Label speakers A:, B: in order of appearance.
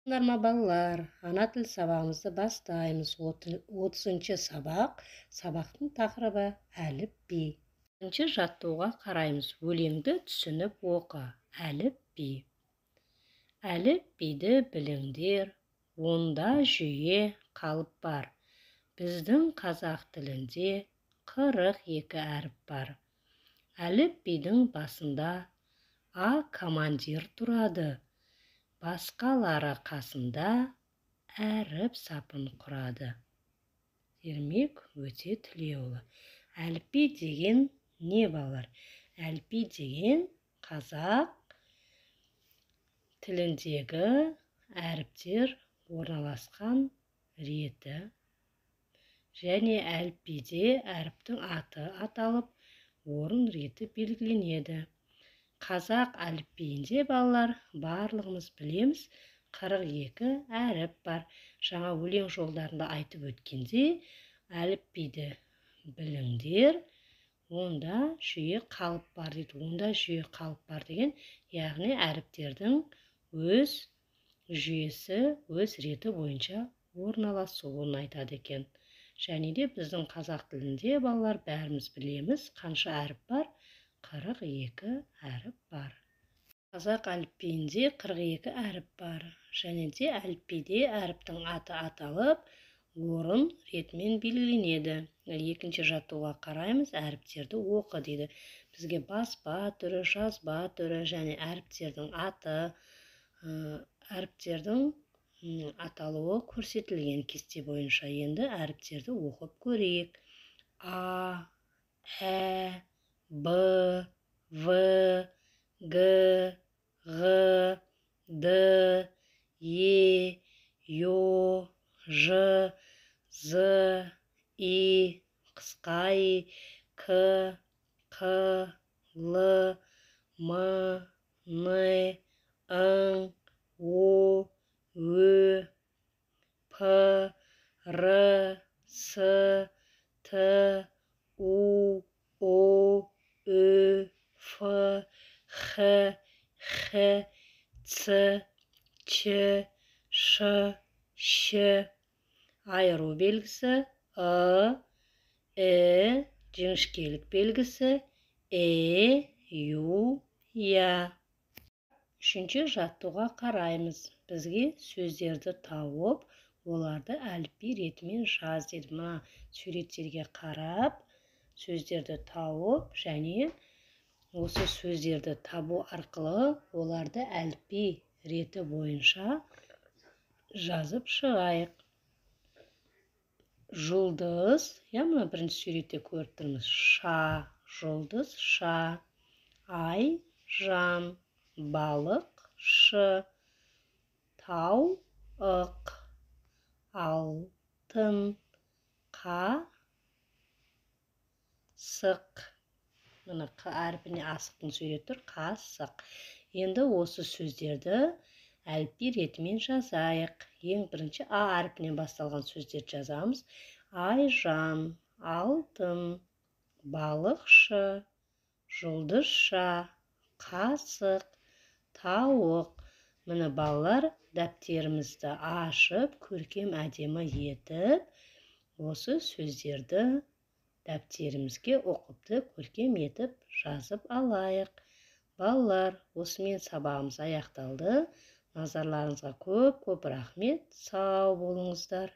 A: Ма, балалар, ана тіл сабағымызды бастаймыз. 30-сабақ. Сабақтың тақырыбы: әліпби. Бірінші жаттығуға қараймыз. Өлеңді түсініп оқы. Әліпби. Әліпбиді біліңдер, онда жүйе, қалып бар. Біздің қазақ тілінде 42 әріп бар. Әліпбидің басында А командир тұрады, басқалары қасында әріп сапын құрады. Ермек Өтетілеуұлы. Әліпби деген не, балалар? Әліпби деген қазақ тіліндегі әріптер орналасқан реті және әліпбиде әріптің аты аталып, орын реті белгіленеді. Қазақ әліпбиінде, балалар, барлығымыз білеміз, 42 әріп бар. Жаңа өлең жолдарында айтып өткендей, әліпбиді біліңдер, онда жүйе, қалып бар дейді. Онда жүйе, қалып бар деген, яғни әріптердің өз жүйесі, өз реті бойынша орналасуын айтады екен. Және де біздің қазақ тілінде, балалар, бәріміз білеміз, қанша әріп бар? 42 әріп бар. Қазақ әліпбиінде 42 әріп бар. Және де әліпбиде әріптің аты аталып, орын ретімен белгіленеді. Екінші жаттығуға қараймыз. Әріптерді оқы дейді. Бізге баспа түрі, жазба түрі және әріптердің аты, әріптердің аталуы көрсетілген кесте бойынша. Енді әріптерді оқып көрейік. А, Ә, Б, В, Г, Ғ, Д, Е, Ё, Ж, З, И, қысқа И, К, Қ, Л, М, Н, Ң, О, Ө, П, Р, С, Т, У, О, Ү, Ф, Х, Х, Ц, Ч, Ш, Щ. Айыру белгісі Ы, І, жіңішкелік белгісі Э, Ю, Я. Үшінші жаттығуға қараймыз. Бізге сөздерді тауып, оларды әліпби ретімен жаз деді. Мына суреттерге қарап, сөздерді тауып және осы сөздерді табу арқылы оларды әліпби реті бойынша жазып шығайық. Жұлдыз, иә, мына бірінші суретте көріп тұрмыз. Ша, жұлдыз, ша, ай, жан, балық, шы, тау, ық, алтын, қа, сық. Мына қ әрпіне асықтың суреті тұр, қасық. Енді осы сөздерді әліпби ретімен жазайық. Ең бірінші А әрпінен басталған сөздерді жазамыз. Айжан, алтын, балықшы, жұлдызша, қасық, тауық. Міне, балалар, дәптерімізді ашып, көркем, әдемі етіп осы сөздерді дәптерімізге ұқыпты, көркем етіп жазып алайық. Балалар, осымен сабағымыз аяқталды. Назарларыңызға көп көп рахмет. Сау болыңыздар.